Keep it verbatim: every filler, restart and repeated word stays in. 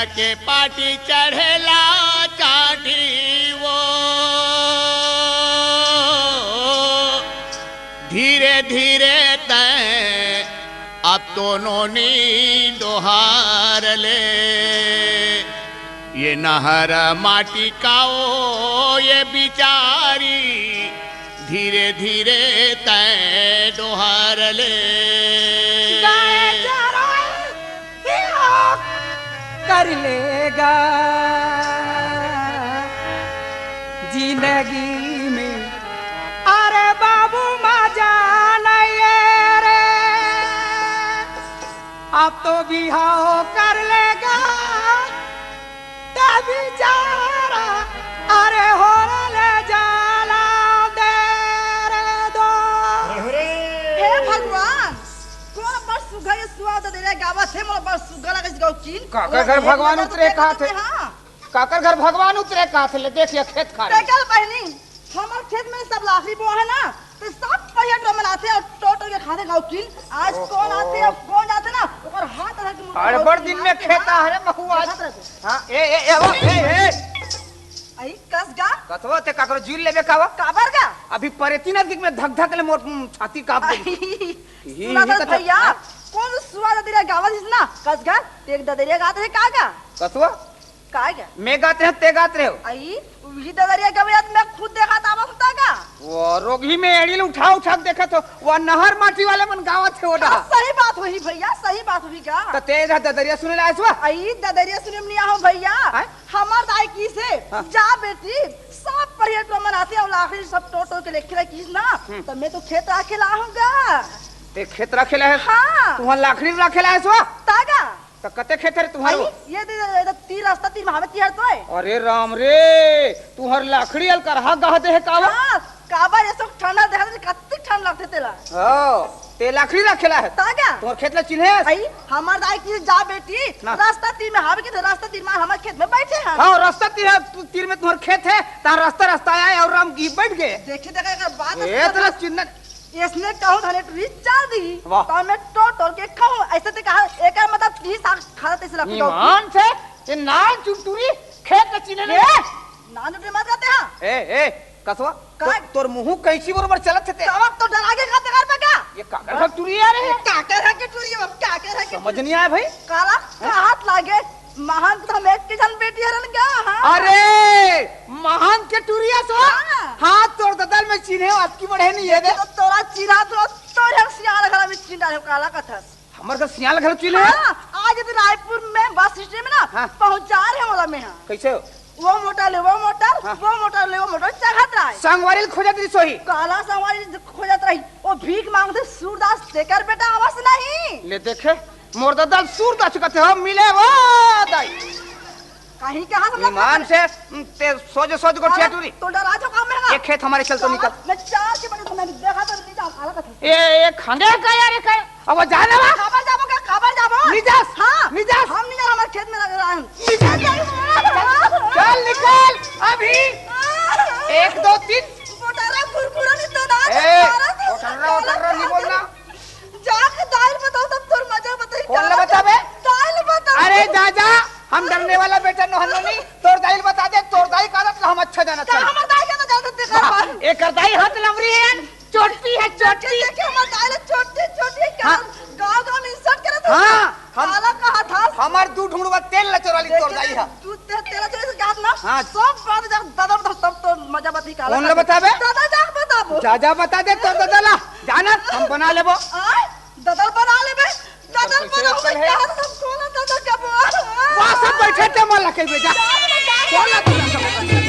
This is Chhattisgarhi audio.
के पाटी चढ़ेला चाटी वो, धीरे धीरे तैं अब तो नोनी डोहार ले। ये नहर माटी का ओ ये बिचारी, धीरे धीरे तैं डोहार ले। गाय चराए कर लेगा जिंदगी में। अरे बाबू, मजा नहीं है रे, अब तो बिहाव कर लेगा। त बिचारा, अरे हो ले जाला दे रे दो। हे भगवान, कोन बड़ सुघर ये सुआ दे रे गावत हे, मोला बड़ सुघर लगे गावत हे। काकर घर भगवान उतरे कहाथे? हाँ। काकर घर भगवान उतरे कहाथे, ले देख ये खेत खार। देखल बहिनी, हमर खेत में सब लाखड़ी बोआ है ना, तो सब पहिया टोमन आथे अउ टोटो के खाथे गावत हे। आज कोन आथे अउ कोन जाथे ना, ओकर हाथ रख के मुंह अरे, बड़ दिन में खेत आ रे बहू आज। हाँ, ए, ए, ए, ए, ए। आई कस गा। कतवा ते काकरो जुल लेबे कावा? काबर गा? अभी परेती ना दिख में धक धक ले मोर, उम, छाती कांप गई। सुना तो भैया, हाँ? कोन सुआ ददरिया गावत हिस ना, कस गा, ते एक ददरिया गात हे का गा? कसवा? का गा? मैं गात रहे, ते गात रहे। आई, उही ददरिया गावत मैं खुद देखा था बस का? वो रोगही में एड़ी ल उठा उठा के देखत हो, वो नहर माटी वाले मन गावत हे वो डहा। सही बात होही भैया, सही बात होही गा। त ते एदे ददरिया सुने ला आइस वा? आई, ददरिया सुने में नहीं आहो भैया। हैं? हमर दाई किसे, हाँ। जा बेटी, सब परिया टोमन आथे अउ लाखड़ी सब टोटो के लेखे ला किस ना, हम्म। त मैं तो खेत राखे ला आहूँ गा। ते खेत राखे ला हे? हाँ। तुहर लाखड़ी राखे ला हे सो? तागा। त कते खेत हे रे तुहर? आई, ये दे, दे, दे, तीर रास्ता तीर महावे तिहर तो है। अरे राम रे, तुहर लाखड़ी अल करहा गह दे हे कावा? हाँ, काबर ये सब ठंडा देखा दे, कत्ती ठंड लगथे तेला। हाँ। ते लाखड़ी राखे ला हे? तागा। तोर खेत ला चिन्हे? आई, हमर दाई किसे जा बेटी, ना। रास्ता तीर में हावे के तो रास्ता तीर में हमर खेत में बैठे हैं। हाँ, रास्ता तीर हे, तू तीर में तोर खेत हे, तहाँ रास्ता, रास्ता आए अउ राम की बैठ गए। देखे, देखे, एकर बात ए, सुन। तेला चिन्ह। इसने कहूँ धने टूरी चाल दी, वाह। तो मैं टोर, टोर के कहूँ, ऐसे ते कहा, एकर मतलब तीस साल खा तैसे लग ईमान से, ये नान चुटुरी, खेत ला चिन्हे ए, नहीं। नान चुटुरी मत करते हैं। ए, ए, कसवा, का? तो, तोर मुंह कैंची बरोबर चलत हे ते? कवक तो डरा के खाते घर पे का? ये काकर घर टुरी आ रहे हैं? काकर घर के टुरी, अब काकर घर के समझ नहीं आया भाई। काला, हैं? का हाथ लागे? महान तो हम एक के जन बेटी हरन का, हाँ? अरे, महान के टुरिया सो? हाँ। हाँ, तोर ददल में चिन्हे, अतकी बढ़े नहीं है दे। तो तोरा चिन्हा, तो तोर हम सियाल घर में चिन्हा है, काला कथस। हमर घर सियाल घर चिन्हे? हाँ, आज तो रायपुर में बस स्टैंड में ना हाँ। पहुंचा रहे वाला में, हाँ। कैसे हो? वो मोटर ले, वो मोटर, हाँ। वो मोटर ले, वो मोटर चढ़त रहा है। संगवारी ल खोजत रही सोही। काला संगवारी ल खोजत रही। वो भीख मांगथे सूरदास, तेकर बेटा आवस नहीं। ले देखे, मोर ददा ल सूरदास कथे हो, मिले वो दाई। कहीं के हाथ में ईमान से, उम, ते सोझे सोझ गोठिया अरे, टूरी। तो डरा जो काम है ना। ये खेत हमारे चल तो निकल। मैं चार के बजे तुम्हें देखा तो नहीं जाऊँ, अलग कथी। ए, ए, खंगे का यार, ये का? अब वो जाने वा? काबर जाबो का? काबर जाबो? निजास? हाँ। निजास? हम नहीं जाना, हमारे खेत में लग रहा है। निजास? चल, चल, निकल, अभी। एक, दो, तीन। मोटारा कुरकुरा नहीं तो ना, ए, मोटारा तो मोटारा, मोटारा नहीं बोलना। जाके दाई ल बताओ, तब तोर मजा बताई। कौन ला बताबे? दाई ल बताओ। अरे जा, जा, हम डरने वाला बेटा नोहन नहीं, तोर दाई ल बता दे, तोर दाई का आदत ला हम अच्छा जानत हन। हमर दाई का तो जानत देखा हाँ, पर। एकर दाई हाथ लमरी है, चोटी है, चोटी। देखे, हमर दाई ल चोटी, चोटी का हाँ। गाँव, गाँव में insult करत हो। हाँ, हम काला कहा था। हमर दू ढूंढवा तेल ला चोरा ली तोर दाई हा। तू ते-, तेरा चोरी से गात ना? हाँ। सब बात जा, दादा बता, सब तो मजा बता काला कौन ला बताबे? दादा जा बताबो। जा, जा बता दे तोर दादा ला। जाना, हम बना लेबो। आय, दादा बना लेबे। दादा कैसे बना लेबे, है? यार, हम कोला दादा का बो-, वाह, सब बैठे थे, मोला कहिबे, जा। जा, जा, जा। कोला दादा का बो-,